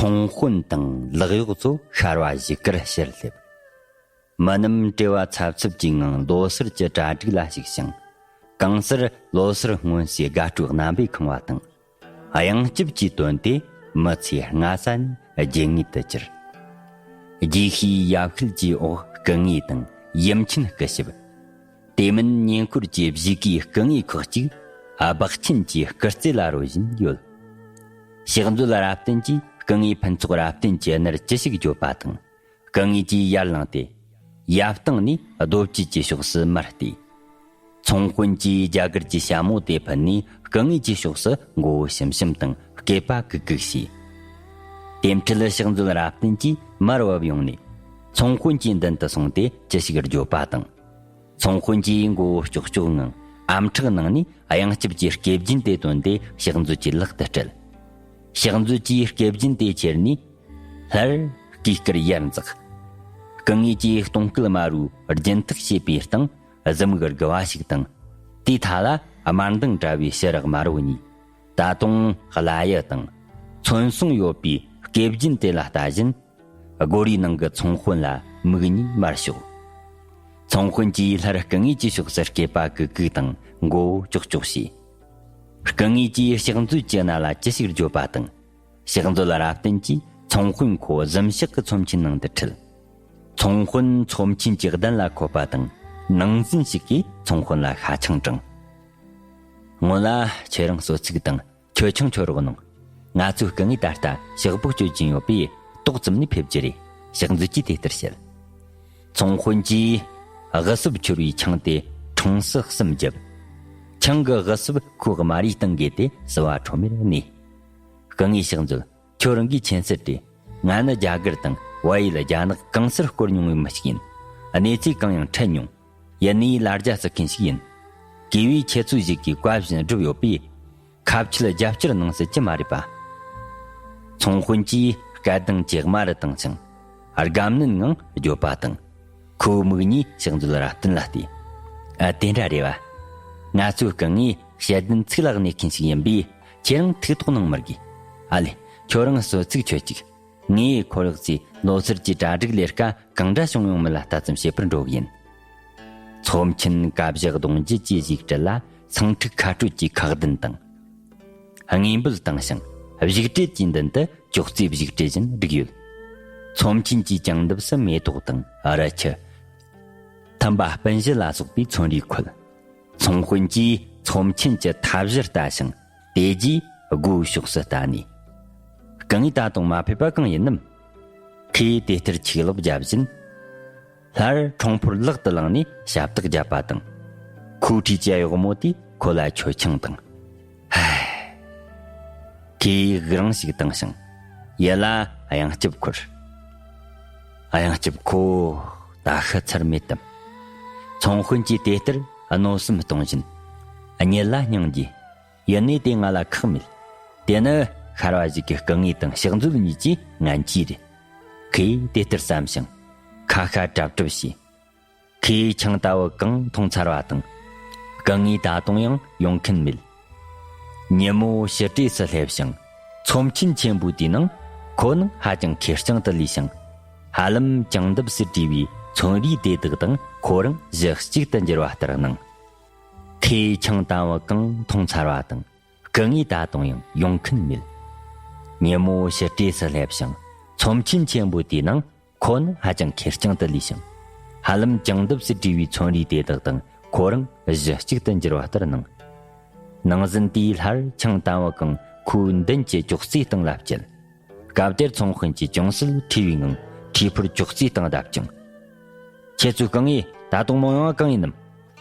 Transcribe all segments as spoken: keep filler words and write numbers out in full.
ཚོང་དཔོན་དང་ལག་གཡོག་ཚོ་ཤར་བ་བཞི་ཀར་ཕྱིར་སླེབས། མི་རྣམས་བྲེལ་བ་འཚབ་འཚུབ་ཀྱི་ངང་ལོ་སར་གྱི་གྲ་སྒྲིག་ལ་ཞུགས་ཤིང་། གང་སར་ལོ་སར་སྔོན་སའི་དགའ་སྤྲོའི་རྣམ་པས་ཁེངས་པ་དང་། གཡང་སྐྱིབས་ཀྱིས་བཏོན་ཏེ་མི་ཚེ་སྔ་ས་ནས་རྒྱུས་མངའ་དུ་གྱུར། རྗེས་ཤུལ་ཡབ་ཤུལ་གྱི་འོག་སྐུ་ངོ་དང་ཡུམ་ཆེན་སྐུ་ཞབས། དེ་མིན་ཉེ་འཁོར་གྱི་བཞུགས་སྒར་སྐུ་ངོ་ཁག་ཅིག་སྦག་ཆེན་གྱི་སྐུ་རྩེ་ལ་རོལ་བཞིན་ཡོད། ཕྱག་མཛོད་རབ་བརྟན་གྱིས་སྐུ་ངོ་ཕུན་ཚོགས་རབ་བརྟན་གྱི་རྣར་ཅི་ཞིག་བརྗོད་པ་དང་། སྐུ་ངོ་གྱིས་ཡར་ལངས་ཏེ། ཡབ་སྟེང་ནས་རྡོ་བཅུད་ཀྱི་ཕྱོགས་སུ་མར་བལྟས། ཚོང་དཔོན་གྱིས་རྒྱ་གར་གྱི་ཞྭ་མོ་དེ་ཕུད་ནས་སྐུ་ངོ་གྱི་ཕྱོགས་སུ་མགོ་བོ་ཞུམ་ཞུམ་དང་སྐེད་པ་གུག་གུག་བྱས། དེ་འཕྲལ་ཕྱག་མཛོད་རབ་བརྟན་གྱིས་མར་བབས་ཡོང་ནས་ཚོང་དཔོན་གྱི་མདུན་དུ་སོང་སྟེ་ཅི་ཞིག་བརྗོད་པ་དང་། ཚོང་དཔོན་གྱིས་མགོ་བོ་ཀྱོག་ཀྱོག་ངང་ཨམ་ཕྲག་ནང་ནས་གཡང་སྐྱིབས་ཀྱི་སྐེ་རྒྱན་དེ་བཏོན་ཏེ་ཕྱག་མཛོད་ཀྱི་ལག་ཏུ་སྤྲད། ཕྱག་མཛོད་ཀྱིས་སྐེ་རྒྱན་དེ་ཁྱེར་ནས་སླར་སྐུའི་སྐུར་ཡར་འཛེགས། སྐུ་ངོ་གྱིས་གཏོང་སྐུལ་དམར་བོའི་རྒྱུན་ཐག་བྱས་པའི་སྟེང་གཟིམ་གྱི་དགུ་བ་ཞིག་དང་། དེའི་མཐའ་ལ་དམར་མདངས་བཀྲ་བའི་ཕྱི་རུ་དམར་བོ་གཉིས། ད་དུང་གླ་ཡི་དང་ཚོན་ཟུང་ཡོད་པའི་སྐེ་རྒྱན་དེ་ལ་ལྟ་བཞིན། སྒོ་རའི་ནང་གི་ཚོང་དཔོན་ལ་མིག་གཉིས་དམར་ཕྱོགས། ཚོང་དཔོན་གྱིས་སླར་སྐུ་ངོ་གྱི་ཕྱོགས་སུ་སྐེད་པ་གུག་གུག་དང་མགོ་བོ་ཀྱོག་ཀྱོག་བྱས། སྐུ་ངོ་གྱིས་ཕྱག་མཛོད་ཀྱི་རྣ་ལ་ཅི་ཞིག་བརྗོད་པ་དང་། ཕྱག་མཛོད་རབ་བརྟན་གྱིས་ཚོང་དཔོན་ཁོ་གཟིམ་ཤག་གི་ཚོམས་ཆེན་ནང་དུ་ཁྲིད། ཚོང་དཔོན་ཚོམས་ཆེན་གྱི་གདན་ལ་འཁོད་པ་དང་ནང་འཛིན་ཞིག་གིས་ཚོང་དཔོན་ལ་ཤ་ཆང་དྲངས། སྔོན་ལ་ཁྱེད་རང་གསོལ་ཚིགས་དང་། མཆོད་ཆང་མཆོད་རོགས་གནང་། ང་ཚོའི་སྐུ་ངོ་ད་ལྟ་ཞག་པོ་སྤྱོད་ཀྱིན་ཡོད་པས་ཏོག་ཙམ་ནས་ཕེབས་རྒྱུ་རེད། ཕྱག་མཛོད་ཀྱིས་དེ་ལྟར་བཤད། ཚོང་དཔོན་གྱིས་དབུ་སྲབ་འཕྱུར་བའི་ཆང་དེ་འཁྲུངས་སུ་གསུམ་བརྒྱབ། ཆང་གི་དབུ་སྲབ་ཁོའི་དམར་རིལ་སྟེང་བརྒལ་ཏེ་བསིལ་བ་ཁྲོམ་མེར་གནས། སྐུ་ངོ་ཕྱག་མཛོད། ཁྱོད་རང་གིས་མཁྱེན་གསལ་རེད། ང་ནི་རྒྱ་གར་དང་བལ་ཡུལ། རྒྱ་ནག་གང་སར་སྐོར་མྱོང་བའི་མི་ཞིག་ཡིན། གནས་ཚུལ་གང་ཡང་འཕྲད་མྱོང་། ཡུན་ནས་ལ་རྒྱ་བསུ་མཁན་ཞིག་ཡིན། གུས་པས་ཁྱེད་ཚོའི་གཞུག་གི་བཀའ་བཞིན་བསྒྲུབས་ཡོད་པས། ཁ་ཆད་རྒྱབ་སྐྱོར་གནང་སྲིད་ཀྱི་མ་རེད་པ། ཚོང་དཔོན་གྱིས་སྐད་གདངས་ཇེ་དམའ་རུ་བཏང་ཞིང་། དགའ་མནན་ངང་བརྗོད་པ་དང་། ཁོའི་མིག་གཉིས་ཕྱག་མཛོད་རབ་བརྟན་ལ་བལྟས། ཨ། དེ་འདྲ་རེད་བ། ང་ཚོའི་སྐུ་ངོས་ཞལ་འདོན་ཚིག་ལ་གནས་མཁན་ཞིག་ཡིན་པས་ཁྱེད་རང་ཐུགས་དོགས་གནང་མི་དགོས། ཨ་ལེ། ཁྱོད་རང་གསོལ་ཚིགས་མཆོད་ཅིག། ངས་ཁོ་རག་ཚོས་ལོ་སར་གྱི་གྲ་སྒྲིག་ལས་ཀ་གང་འདྲ་བྱུང་ཡོང་མིན་ལ་ལྟ་ཙམ་བྱེད་པར་འགྲོ་གི་ཡིན། ཚོམས་ཆེན་ཀ་བཞི་གདུང་བརྒྱད་ཀྱི་བཞུགས་ཁྲི་ལ་ཚངས་ཁྲིག་ཁ་སྤྲོད་ཀྱི་ཁ་གདན་དང་། དངོས་འབུལ་བཏང་ཞིང་བཞུགས་གྲལ་གྱི་མདུན་དུ་ཅོག་ཙེ་བཞུགས་གྲལ་བཞིན་བསྒྲིགས་ཡོད། ཚོམས་ཆེན་གྱི་བྱང་འདབས་སུ་མེ་ཏོག་དང་རི་ཆུ། ཐུམ་པ་སྤུན་བཞི་ལ་སོགས་པའི་ཚོན་རིས་ཁོལ། ཚོང་དཔོན་གྱིས་ཚོམས་ཆེན་གྱི་མཐའ་བཞིར་ལྟ་ཞིང་དེ་རྗེས་སྒོའི་ཕྱོགས་སུ་ལྟ་ནས། སྐུ་ངོ་ད་དུང་མ་ཕེབས་པ་གང་ཡིན་ནམ། ཁོས་དེ་ལྟར་ཆིག་ལོག་བརྒྱབ་བཞིན། སླར་ཁྲོང་ཕོར་ལག་ཏུ་བླངས་ནས་ཞབས་སྟེགས་བརྒྱབ་པ་དང་། ཁོའི་འཁྲིས་ཀྱི་གཡོག་མོ་དེས་ཁོ་ལ་མཆོད་ཆང་དང་། ཧེ། ཁོས་དབུགས་རིང་ཞིག་བཏང་ཞིང་། ཡུ་ལ་གཡང་སྐྱིབས་ཁུར། གཡང་སྐྱིབས་ཁོ་ད་ཤི་ཚར་མེད་དམ། ཚོང་དཔོན་གྱིས་དེ་ལྟར་གནོད་སེམས་གཏོང་བཞིན། གཉིད་ལ་སྙིང་རྗེ། ཡུལ་ནས་དེ་ང་ལ་ཁག་མེད། དེ་ནི་ཤར་བ་ཞིག་གི་སྐུ་ངོ་དང་ཕྱག་མཛོད་གཉིས་ཀྱི་ངན་ཇུས་རེད། ཁོས་དེ་ལྟར་བསམ་ཞིང་ཁ་ཤ་གྲབ་གྲབ་བྱས། ཁོས་ཆང་ལྟ་བུ་གང་འཐུང་ཚར་བ་དང་། སྐུ་ངོ་ད་དུང་ཡང་ཡོང་མཁན་མེད། ཉིན་མོ་ཕྱི་དྲོས་སུ་སླེབས་ཤིང་ཚོམས་ཆེན་ཆེན་པོའི་དེའི་ནང་ཁོ་ནང་ཧ་ཅང་ཁེར་རྐྱང་དུ་ལུས་ཤིང་། ཧ་ལམ་བྱང་འདབས་སུ་བྲིས་པའི་ཚོན་རིས་དེ་དག་དང་ཁོ་རང་གཞི་གཅིག་ཏུ་འགྱུར་བ་ལྟར་སྣང་། ཁོས་ཆང་དང་བུ་གང་འཐུང་ཚར་བ་དང་། སྐུ་ངོ་ད་དུང་ཡང་ཡོང་མཁན་མེད། ཉིན་མོ་ཕྱི་དྲོས་སུ་སླེབས་ཤིང་ཚོམས་ཆེན་ཆེན་པོའི་དེའི་ནང་ཁོ་ནི་ཧ་ཅང་ཁེར་རྐྱང་དུ་ལུས་ཤིང་། ཧ་ལམ་བྱང་འདབས་སུ་བྲིས་པའི་ཚོན་རིས་དེ་དག་དང་ཁོ་རང་གཞི་གཅིག་ཏུ་འགྱུར་བ་ལྟར་སྣང་། ནང་ཟིན་དེས་སླར་ཆང་དང་བུ་གང་ཁོའི་མདུན་གྱི་ཅོག་ཙེའི་སྟེང་ལ་བསྐྱལ། སྐབས་དེར་ཚོང་དཔོན་གྱིས་ཅུང་ཟད་ཁྲོས་པའི་ངང་ཁྲིས་ཕོར་ཅོག་ཙེའི་སྟེང་བརྡབས་ཀྱང་། ཁྱེད་ཚོའི་སྐུ་ངོ་ད་དུང་མ་ཡོང་བ་གང་ཡིན་ནམ།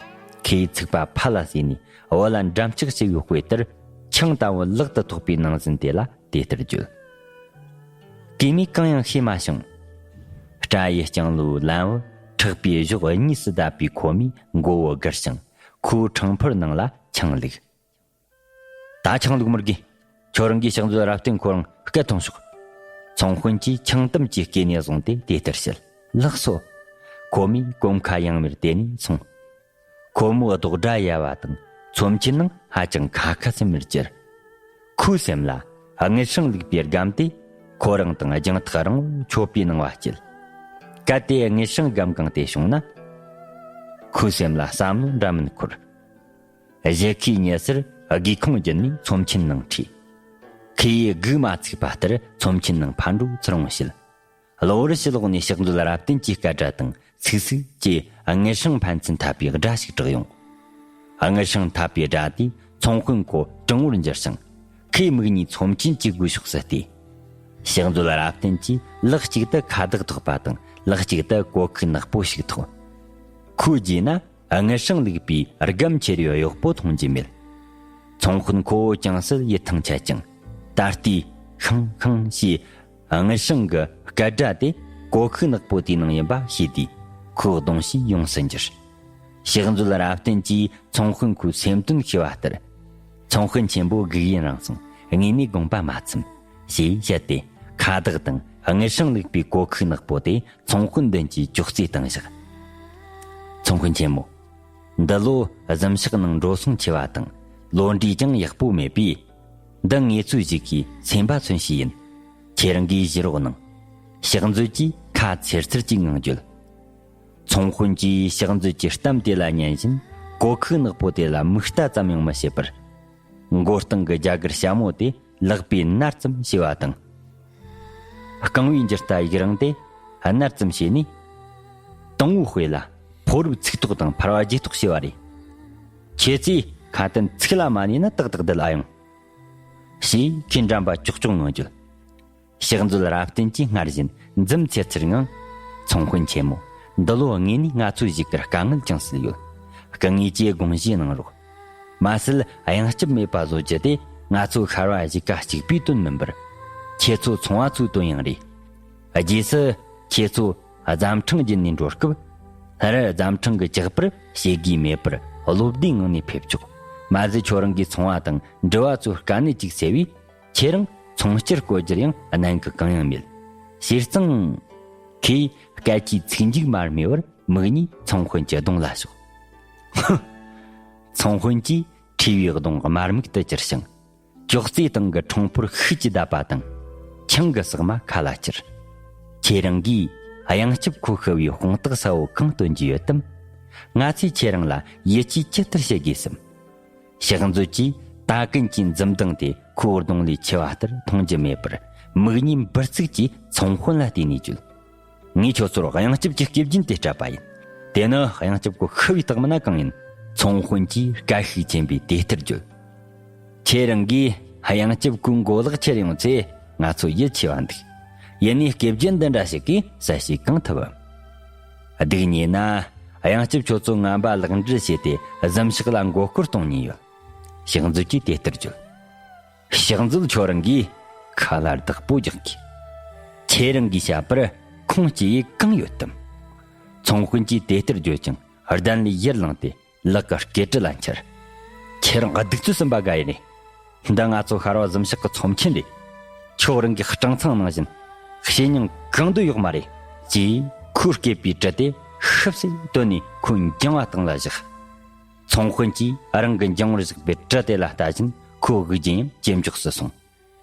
ཁོས་ཚིག་པ་ཕར་ལ་བསྲེས་ནས་བུ་ལ་འགྲམ་ལྕག་བྱས་པའི་དཔེ་ལྟར་ཆང་དང་བུ་ལག་ཏུ་ཐོགས་པའི་ནང་ཟིན་དེ་ལ་དེ་ལྟར་བརྗོད། གུས་མོས་གང་ཡང་ཤེས་མ་བྱུང་། སྐྲ་ཡི་ལྕང་ལོའི་ལན་བུ་མཁྲེགས་པའི་གཞོགས་གཉིས་སུ་བརྡབས་པའི་ཁོ་མོས་མགོ་བོ་སྒུར་ཞིང་ཁོའི་ཕྲེང་ཕུར་ནང་ལ་ཆང་བླུགས། ད་ཆང་བླུག་མི་དགོས། ཁྱོད་རང་གིས་ཕྱག་མཛོད་རབ་བརྟན་ཁོ་རང་སྐད་ཐོངས་ཤོག། ཚོང་དཔོན་གྱིས་ཆང་དམ་གྱི་སྐེ་ནས་བཟུང་སྟེ་དེ་ལྟར་བཤད། ལགས་སོ། ཁོ་མོས་གོམ་ཁ་ཡང་མེར་དེད་ནས་སོང་། ཁོ་མོའི་རྡོག་སྒྲ་ཡལ་བ་དང་ཚོམས་ཆེན་ནང་ཧ་ཅང་ཁ་ཁ་སིམ་མེར་གྱུར། ཁོའི་སེམས་ལ་དངུལ་སྲང་བླུགས་པའི་སྒམ་དེ་ ཁོ་རང་དང་རྒྱང་ཐག་རིང་བོ་མཆོད་པའི་སྣང་བ་སྐྱེད། གལ་ཏེ་དངུལ་སྲང་སྒམ་གང་དེ་བྱུང་ན། ཁོའི་སེམས་ལ་བསམ་བློ་འདྲ་མིན་འཁོར། གཞིས་ཁའི་ཉེ་སར་སྒེའུ་ཁུང་བརྒྱུད་ནས་ཚོམས་ཆེན་ནང་ཁྲིད། ཁོས་སྒུག་མ་ཚུགས་པ་ལྟར་ཚོམས་ཆེན་ནང་ཕར་འགྲོ་ཚུར་འོང་བྱེད། གློ་བུར་ཕྱི་ལོགས་ནས་ཕྱག་མཛོད་རབ་བརྟན་གྱི་སྐད་སྒྲ་དང་ཚིག་ཚིག་གིས་དངུལ་སྲང་ཕན་ཚུན་འཐབ་པའི་སྒྲ་ཞིག་གྲགས་ཡོང་། དངུལ་སྲང་འཐབ་པའི་སྒྲ་དེས་ཚོང་དཔོན་ཁོ་གྲང་བོར་འགྱུར་ཞིང་། ཁོས་མིག་གཉིས་ཚོམས་ཆེན་གྱི་སྒོའི་ཕྱོགས་སུ་གཏད། ཕྱག་མཛོད་རབ་བརྟན་གྱིས་ལག་གཅིག་ཏུ་ཁ་བཏགས་ཐོགས་པ་དང་ལག་གཅིག་ཏུ་གོ་ཁུག་ནག་པོ་ཞིག་ཐོགས། ཁོའི་རྗེས་ན་དངུལ་སྲང་བླུགས་པའི་སྒམ་ཁྱེར་ཡོད་གཡོག་པོ་མཐོང་རྒྱུ་མེད། ཚོང་དཔོན་ཁོ་བོ་ཅུང་ཟད་ཡིད་ཐང་ཆད་ཅིང་། ད་ལྟའི་ཤང་ཤང་ཞེས་དངུལ་སྲང་གི་སྐད་སྒྲ་དེ་གོ་ཁུག་ནག་པོ་དེའི་ནང་ཡིན་པ་ཤེས་དུས་ཁོའི་གདོང་ཞེན་ཡོངས་སུ་འགྱུར། ཕྱག་མཛོད་རབ་བརྟན་གྱིས་ཚོང་དཔོན་ཁོའི་སེམས་དོན་ཤེས་པ་ལྟར། ཚོང་དཔོན་ཆེན་པོ་སྒུག་ཡུན་རིང་སོང་། དངོས་གནས་དགོངས་པ་མ་ཚོམ། ཞེས་བཤད་དེ་ཁ་བཏགས་དང་དངུལ་སྲང་བླུགས་པའི་གོ་ཁུག་ནག་པོ་དེ་ཚོང་དཔོན་མདུན་གྱི་ཅོག་ཙེའི་སྟེང་བཞག། ཚོང་དཔོན་ཆེན་མོ། འདི་ལོ་གཟིམ་ཤག་ནང་འགྲོ་སོང་ཆེ་བ་དང་ལོ་འབྲས་ཀྱང་ཡག་པོ་མེད་པས། འདི་ངེད་ཚོས་གཞིས་ཀའི་སེམས་པ་མཚོན་བྱེད་ཡིན། ཁྱེད་རང་གིས་བཞེས་རོགས་གནང་། ཕྱག་མཛོད་ཀྱིས་ཁ་ཚེར་ཚེར་གྱིས་ངང་བརྗོད། ཚོང་དཔོན་གྱིས་ཕྱག་མཛོད་ཀྱི་གཏམ་དེ་ལ་ཉན་བཞིན་གོ་ཁུག་ནག་པོ་དེ་ལ་མིག་ལྟ་ཙམ་ཡང་མི་བྱེད་པར། མགོ་སྟེང་གི་རྒྱ་གར་ཞྭ་མོ་དེ་ལག་པས་ནར་ཙམ་བྱས་པ་དང་། རྐང་བའི་འགྱུར་རྟ་ཡིག་རིང་དེ་ནར་ཙམ་བྱས་ནས། དང་བོའི་དཔེ་ལ་ཕོ་རབ་ཚིག་ཐོག་དང་ཕལ་བ་རྗེས་ཐོག་བྱས་པ་རེད། ཁྱེད་ཚོས་ཁ་དན་ཚིག་ལ་མ་ཉན་ན་ཏག་ཏག་བསྡད་ཨ་ཡོང་། ཞེས་ཁོས་འགྲམ་པ་ཀྱོག་ཀྱོག་ངང་བརྗོད། ཕྱག་མཛོད་རབ་བརྟན་གྱིས་སྔར་བཞིན་འཛུམ་ཚེར་ཚེར་ངང་། ཚོང་དཔོན་ཆེན་མོ། འདི་ལོ་དངོས་གནས་ང་ཚོའི་གཞིས་ཀར་དཀའ་ངལ་ཅུང་ཟད་ཡོད། སྐུ་ངེད་ཀྱིས་དགོངས་བཞེས་གནང་རོགས། མ་ཟད་གཡང་སྐྱབས་མེད་པ་བཟོ་རྒྱུ་དེ་ང་ཚོ་ཤར་བ་གཞིས་ཀ་གཅིག་པུའི་དོན་མིན་པར། ཁྱེད་ཚོ་ཚོང་བ་ཚོའི་དོན་ཡང་རེད། རྗེས་སུ་ཁྱེད་ཚོ་རྫམ་ཕྲེང་བརྒྱུད་ནས་འགྲོ་སྐབས། སླར་རྫམ་ཕྲེང་གི་ལྕགས་པར་ཞེ་དགུའི་མེད་པར་བློ་བདེའི་ངང་ནས་ཕེབས་ཆོག། མ་ཟད་ཁྱོད་རང་གིས་ཚོང་བ་དང་འགྲུལ་བ་ཚོའི་དཀའ་གནད་ཅིག་སེལ་བས། ཁྱེད་རང་ཚོང་སྤྱིར་བཀོལ་རྒྱུར་ཡང་གནད་འགག་གང་ཡང་མེད། བྱས་ཙང་། ཁོས་སྐད་ཆའི་ཚིག་མཇུག་མ་སྨྲས་པར་མིག་གཉིས་ཚོང་དཔོན་གྱི་གདོང་ལ་ཕྱོགས། ཧུ། ཚོང་དཔོན་གྱིས་མཁྲིས་པའི་གདོང་དམར་མིག་ཏུ་གྱུར་ཞིང་། ཅོག་ཙེའི་སྟེང་གི་ཁྲུང་ཕོར་ཤུགས་ཀྱིས་བརྡབས་པ་དང་། ཆང་གི་ཟེགས་མ་ཁ་ལ་ཁྱེར། ཁྱེད་རང་གིས་གཡང་སྐྱབས་ཁོ་ཤི་བའི་དཔང་རྟགས་གསལ་བོ་གང་སྟོན་རྒྱུ་ཡོད་དམ། ང་ཚོས་ཁྱེད་རང་ལ་ཡིད་ཆེས་ཇི་ལྟར་བྱེད་དགོས་སམ། ཕྱག་མཛོད་ཀྱིས་ད་ཀུན་གྱི་འཛུམ་མདངས་དེ་ཁོའི་གདོང་ལས་ཆེ་བ་ལྟར་མཐོང་རྒྱུ་མེད་པར། མིག་གཉིས་འབུར་ཚིགས་ཀྱིས་ཚོང་དཔོན་ལ་བལྟས་ནས་བརྗོད། ངས་ཁྱོད་ཚོར་གཡང་སྐྱབས་ཀྱི་སྐྱེས་རྒྱུན་དེ་སྤྲད་པ་ཡིན། དེ་ནི་གཡང་སྐྱབས་ཁོ་ཤི་བའི་རྟགས་མིན་ན་གང་ཡིན། ཚོང་དཔོན་གྱིས་དགའ་ཤུགས་ཆེན་པོས་དེ་ལྟར་བརྗོད། ཁྱེད་རང་གིས་གཡང་སྐྱབས་ཁོའི་མགོ་ལག་ཁྱེར་ཡོང་ཚེ་ང་ཚོ་ཡིད་ཆེས་པ་འདུག། ཡིན་ནའི་སྐྱེས་རྒྱུན་འདི་འདྲ་ཞིག་གིས་གསལ་བཤད་གང་ཐུབ་བམ། སྡུག་ཉེས་ན། གཡང་སྐྱབས་ཁྱོད་ཚོ་ངན་པ་ལག་འབྲེལ་བྱས་ཏེ་གཟིམ་ཤག་ལ་མགོ་སྐོར་གཏོང་ཉེན་ཡོད། ཕྱག་མཛོད་ཀྱིས་དེ་ལྟར་བརྗོད། ཕྱག་མཛོད། ཁྱོད་རང་གིས་ཁ་ལ་བདག་པོ་རྒྱག་གི། ཁྱེད་རང་གིས་བཤད་པར་ཁུངས་སྐྱེལ་ཡུལ་གང་ཡོད་དམ། ཚོང་དཔོན་གྱིས་དེ་ལྟར་བརྗོད་ཅིང་གདན་ལས་ཡར་ལངས་ཏེ་ལག་གི་སྐེ་དཀྲིས་ལ་འཁྱེར། ཁྱེད་རང་གདུག་རྩུབ་ཟིན་པ་འགའ་ཡིན་ནས། འདི་ང་ཚོ་ཤར་བ་གཟིམ་ཤག་གི་ཚོམས་ཆེན་རེད། ཁྱོད་རང་གིས་སྤྲང་ཚང་ནང་བཞིན་བཤེས་གཉེན་གང་འདོད་ཡོད་མ་རེད། ཅེས་ཁོའི་སྐེད་པའི་གྲི་དེ་ཤུབས་སེ་བཏོན་ནས་ཁོའི་འགྱིང་བ་སྟེང་ལ་བཞག། ཚོང་དཔོན་གྱིས་རང་གི་འགྱིང་བར་བཞག་པའི་གྲི་དེ་ལ་ལྟ་བཞིན་ཁོའི་དབུགས་རྒྱུན་ཡང་ཇེ་མགྱོགས་སུ་སོང་།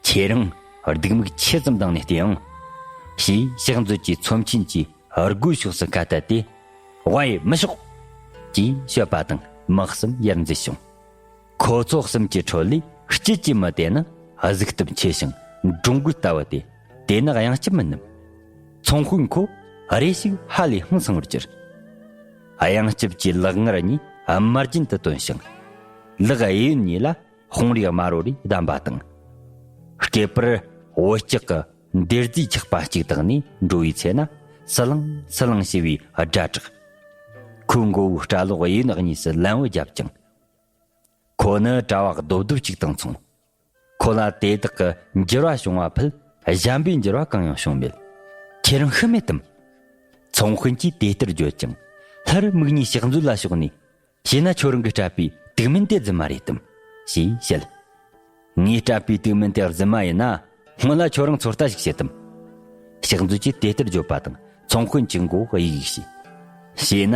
ཁྱེད་རང་སྡུག་མིག་ཆེ་ཙམ་བཏང་ནས་བལྟས་ཨང་། ཞེས་ཕྱག་མཛོད་ཀྱིས་ཚོམས་ཆེན་གྱི་སྒོའི་ཕྱོགས་སུ་ཁ་གཏད་དེ། ཝའི་མི་ཤོག། ཅེས་བཤད་པ་དང་དམག་གསུམ་ཡར་འཛེགས་བྱུང་། ཁོ་ཚོ་གསུམ་གྱི་ཁྲོད་ལས་དཀྱིལ་གྱི་མི་དེ་ནི་གཟུགས་སྟོབས་ཆེ་ཞིང་འགྲོ་མགོ་ལྟ་བུ་སྟེ། དེ་ནི་གཡང་སྐྱབས་མིན་ནམ། ཚོང་དཔོན་ཁོ་རེ་ཞིག་ཧ་ལས་ཧང་སངས་པར་གྱུར། གཡང་སྐྱབས་ཀྱི་ལག་ངར་གཉིས་དམར་རྗེན་དུ་བཏོན་ཞིང་། ལག་གཡས་གཡོན་གཉིས་ལ་དཔུང་རིགས་དམར་པོ་རེ་བསྡམས་པ་དང་། སྐེད་པར་འོད་ལྕགས་ཀྱི་འདེར་རྫས་ཆག་པ་གཅིག་བཏགས་ནས་འགྲོ་བའི་ཚེ་ན་སི་ལང་སི་ལང་ཞེས་པའི་སྒྲ་གྲགས། ཁོའི་མགོ་བོའི་སྐྲ་ལོག་གཡས་གཡོན་གཉིས་སུ་ལན་བུ་བརྒྱབ་ཅིང་། ཁོ་ནི་གྲྭ་བ་རྡོབ་རྡོབ་ཅིག་དང་མཚུངས། ཁོ་ལ་དེ་དག་གི་འགྱུར་བ་བྱུང་བ་ཕུད་གཞན་པའི་འགྱུར་བ་གང་ཡང་བྱུང་མེད། ཁྱེད་རང་ཤི་མེད་དམ། ཚོང་དཔོན་གྱིས་དེ་ལྟར་བརྗོད་ཅིང་སླར་མིག་གཉིས་ཕྱག་མཛོད་ལ་ཕྱོགས་ནས། བྱས་ན་ཁྱོད་རང་གིས་སྤྲད་པའི་དུག་སྨན་དེ་རྫུན་མ་རེད་དམ། ཞེས་བཤད། ངས་སྤྲད་པའི་དུག་སྨན་དེ་རྫུན་མ་ཡིན་ན། སྔོན་ལ་ཁྱོད་རང་ཚོད་ལྟ་ཞིག་བྱེད་དམ། ཕྱག་མཛོད་ཀྱིས་དེ་ལྟར་བརྗོད་པ་དང་ཚོང་དཔོན་གྱི་མགོ་གཡུག་གཡུག་བྱས། བྱས་ན།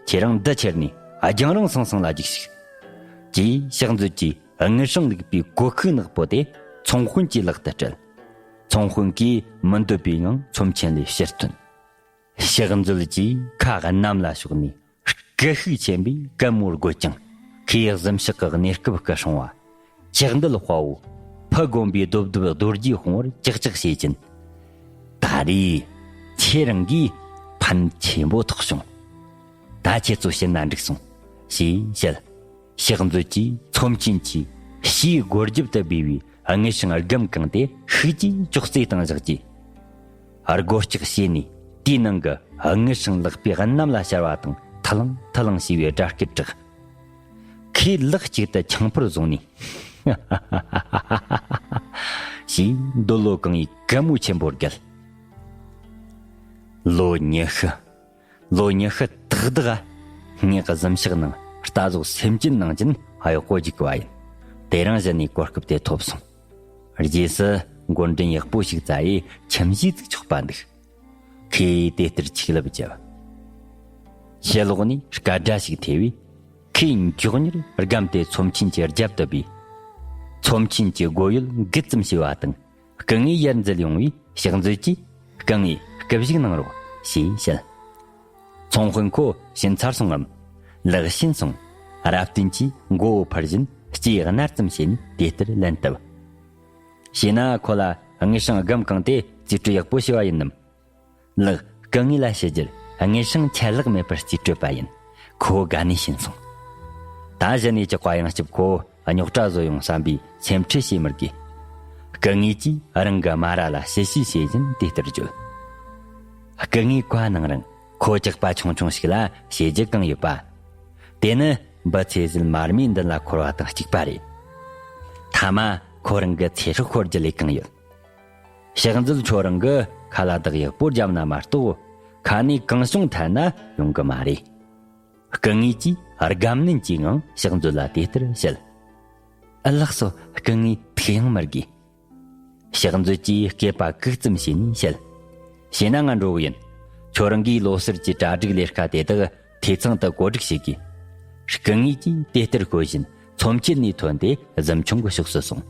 ཁྱེད་རང་འདི་ཁྱེར་ནས་རྒྱང་རིང་སང་སང་ལ་རྒྱུགས་ཤིག། ཅེས་ཕྱག་མཛོད་ཀྱིས་དངུལ་སྲང་བླུགས་པའི་གོ་ཁུག་ནག་པོ་དེ་ཚོང་དཔོན་གྱི་ལག་ཏུ་སྤྲད། ཚོང་དཔོན་གྱིས་མི་འདོད་པའི་ངང་ཚོམས་ཆེན་ལས་ཕྱིར་ཐོན། ཕྱག་མཛོད་ཀྱིས་ཁ་གནམ་ལ་ཕྱོགས་ནས་སྐད་ཤུགས་ཆེན་པོས་གད་མོ་དགོད་ཅིང་། ཁོས་གཟིམ་ཤག་གི་གནས་སྐབས་སྐུ་སྲུང་བ། ཆག་འདུལ་དཔའ་བོ། ཕུ་དགོན་པའི་རྡོབ་རྡོབ་རྡོ་རྗེ་དཔུང་བར་ཅག་ཅག་བྱེད་ཀྱིན། ད་རེས་ཁྱེད་རང་གིས་ཕན་ཆེན་པོ་ཐོགས་བྱུང་། ད་ཁྱེད་ཚོ་ཕྱིན་ན་འགྲིག་སོང་། ཞེས་བཤད། ཕྱག་མཛོད་ཀྱིས་ཚོམས་ཆེན་གྱི་ཕྱིའི་སྒོ་རྒྱབ་ཏུ་སྦས་པའི་དངུལ་སྲང་སྒམ་གང་དེ་ཤུགས་ཀྱིས་ཅོག་ཙེའི་སྟེང་བཞག་རྗེས། སྒོ་ལྕགས་ཕྱེ་ནས་དེའི་ནང་གི་དངུལ་སྲང་ལག་པས་གནམ་ལ་ཤར་བ་དང་ཐལ་ལང་ཐལ་ལང་བྱས་པའི་སྒྲ་སྐད་བསྒྲགས། ཁོས་ལག་གཅིག་ཏུ་ཆང་ཕོར་བཟུང་ནས། ཞེས་འདོད་བློ་གང་ཡིན་གད་མོ་ཆེན་པོར་བརྒལ། ལོ་ཉི་ཤུ། ལོ་ཉི་ཤུ་ཏག་ཏག་ངས་གཟིམ་ཤག་ནང་རྟ་ཟོག་སེམས་ཅན་ནང་བཞིན་གཡོག་པོ་རྒྱུག་པ་ཡིན། དེ་རིང་གཞི་ནས་གོ་སྐབས་དེ་ཐོབ་སོང་། རྗེས་སུ་འགོར་འདྲེན་ཡག་པོ་ཞིག་བཙལ་ཡས་ཁྱིམ་གཞིས་བཙུགས་ཆོག་པ་འདུག་ཁོས་དེ་ལྟར་ཆིག་ལབ་བརྒྱབ། ཕྱི་ལོགས་ནས་སྐད་སྒྲ་ཞིག་ཐོས་པས། ཁོས་མགྱོགས་མྱུར་སྒམ་དེ་ཚོམས་ཆེན་གྱི་རྒྱབ་ཏུ་སྦས། ཚོམས་ཆེན་གྱི་སྒོ་ཡོལ་འགུལ་ཙམ་བྱས་པ་དང་། སྐུ་ངོས་ཡར་འཛུལ་ཡོང་བས་ཕྱག་མཛོད་ཀྱིས། སྐུ་ངོས་སྐུ་བཞུགས་གནང་རོགས། ཞེས་བཤད། ཚོང་དཔོན་ཁོ་ཕྱིན་ཚར་སོང་ངམ། ལགས་ཕྱིན་སོང་། རབ་བརྟན་གྱིས་མགོ་བོ་ཕུར་བཞིན་ལྕེ་ཡག་ནར་ཙམ་བྱས་ནས་དེ་ལྟར་ལན་བཏབ། བྱས་ན་ཁོ་ལ་དངུལ་སྲང་སྒམ་གང་དེ་རྩིས་སྤྲོད་ཡག་པོ་བྱས་པ་ཡིན་ནམ། ལགས། སྐུ་ངོས་ལ་ཞུ་རྒྱུར་དངུལ་སྲང་ཆད་ལྷག་མེད་པར་རྩིས་སྤྲོད་པ་ཡིན། ཁོ་དགའ་ནས་ཕྱིན་སོང་། ད་གཞི་ནས་ཇག་པ་ཡང་སྐྱིད་ཁོ་རྙོག་དྲ་བཟོ་ཡོང་བསམ་པའི་སེམས་ཁྲལ་བྱེད་མི་དགོས། སྐུ་ངོས་ཀྱིས་རང་གི་མ་ར་ལ་ཞི་ཞི་བྱེད་བཞིན་དེ་ལྟར་བརྗོད། སྐུ་ངོས་བཀའ་གནང་རིང་ཁོ་ཇག་པ་ཆུང་ཆུང་ཞིག་ལ་བྱེད་རྒྱུ་གང་ཡོད་པ། དེ་ནི་འབུ་ཚེ་ཟད་མར་མེའི་མདུན་ལ་འཁོར་བ་དང་གཅིག་པ་རེད། ཐ་མ་ཁོ་རང་གི་ཚེ་སྲོག་ཤོར་རྒྱུ་ལས་གང་ཡོད། ཕྱག་མཛོད་ཁྱོད་རང་གིས་ཁ་ལ་བདག་ཡག་པོ་བརྒྱབ་ན་མ་གཏོགས་ཁ་ནས་གང་བྱུང་ཐལ་ན་ཡོང་གི་མ་རེད། སྐུ་ངོས་ཀྱིས་དགའ་ནན་གྱི་ངང་ཕྱག་མཛོད་ལ་དེ་ལྟར་བཤད། ཨ་ལགས་སོ། སྐུ་ངོས་ཐུགས་ཡང་མི་དགོས། ཕྱག་མཛོད་ཀྱིས་སྐེད་པ་གུག་ཙམ་བྱས་ནས་བཤད། བྱས་ན་ང་འགྲོ་གི་ཡིན། ཁྱོད་རང་གིས་ལོ་གསར་གྱི་གྲ་སྒྲིག་ལས་ཀ་དེ་དག་འཐུས་ཚང་དུ་བཀོད་སྒྲིག་བྱེད་དགོས། སྐུ་ངོས་ཀྱིས་དེ་ལྟར་བཀོད་བཞིན་ཚོམས་ཆེན་ནས་ཐོན་ཏེ་གཟིམ་ཆུང་གི་ཕྱོགས་སུ་སོང་།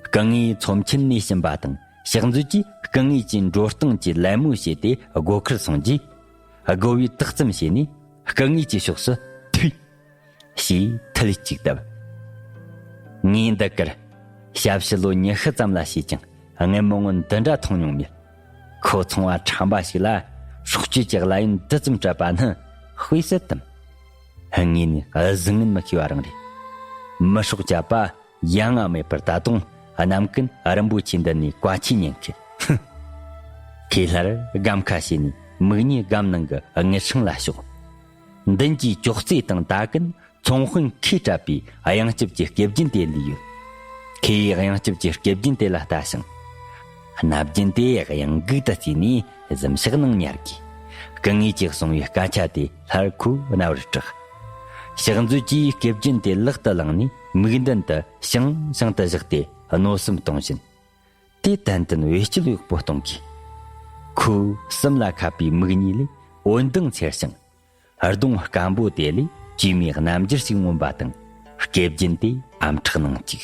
སྐུ་ངོས་ཚོམས་ཆེན་ནས་ཕྱིན་པ་དང་ཕྱག་མཛོད་ཀྱིས་སྐུ་ངོས་ཀྱི་འགྲོ་སྟངས་ཀྱི་ལད་མོ་བྱས་ཏེ་སྒོ་ཁར་སོང་རྗེས། སྒོ་བས་ཏག་ཙམ་བྱས་ནས་སྐུ་ངོས་ཀྱི་ཕྱོགས་སུ་ཐུག་ཞེས་ཐལ་གཅིག་བཏབ། ངས་འདི་གར་ཞབས་ཕྱི་ལོ་ཉི་ཤུ་ཙམ་ལ་བྱས་ཀྱང་དངུལ་མི་ངོ་འདི་འདྲ་ཐོན་མྱོང་མེད། ཁོ་ཚོང་བ་ཁྲམ་པ་ཞིག་ལ་སྲོག་གཅོད་ཀྱི་གླ་ཡོན་འདི་ཙམ་སྤྲད་པ་ནི་དཔེ་སྲིད་དམ། དངོས་ནས་གཟི་ངན་མི་ཤེས་པ་རང་རེད། མི་སྲོག་བཅད་པ་ཡ་ང་མེད་པར་ད་དུང་གནམ་གུན་རིན་པོ་ཆེ་འདི་ནས་བཀའ་ཆད་ཉན་གི། ཧུམ། ཁོས་སླར་སྒམ་ཁ་ཕྱེ་ནས་མིག་གཉིས་སྒམ་ནང་གི་དངུལ་སྲང་ལ་ཕྱོགས། མདུན་གྱི་ཅོག་ཙེ་དང་ད་གིན་ཚོང་དཔོན་ཁོས་སྤྲད་པའི་གཡང་སྐྱབས་ཀྱི་སྐེ་རྒྱན་དེ་ལུས་ཡོད། ཁོས་གཡང་སྐྱབས་ཀྱི་སྐེ་རྒྱན་དེ་ལ་ལྟ་ཞིང་། སྣ་རྒྱན་དེ་གཡང་འགུག་ཏུ་བརྩིས་ནས་གཟིམ་ཤག་ནང་ཉར་དགོས། སྐུ་ངོས་ཀྱིས་གསུང་བའི་སྐད་ཆ་དེ་སླར་ཁོའི་རྣ་བར་གྲགས། ཕྱག་མཛོད་ཀྱིས་སྐེ་རྒྱན་དེ་ལག་ཏུ་བླངས་ནས་མིག་མདུན་དུ་ཤང་ཤང་དུ་བཞག་སྟེ་མནོ་བསམ་གཏོང་བཞིན། དེ་ཏན་ཏན་བེད་སྤྱོད་ཡག་པོ་གཏོང་དགོས། ཁོའི་གསུམ་ལ་ཁ་པའི་མིག་གཉིས་ལས་འོད་མདངས་འཚེར་ཞིང་། གདོང་སྐམ་པོ་དེ་ལས་བཅོས་མའི་རྣམ་འགྱུར་ཞིག་མངོན་པ་དང་། སྐེ་རྒྱན་དེ་ཨམ་ཕྲག་ནང་བཅུག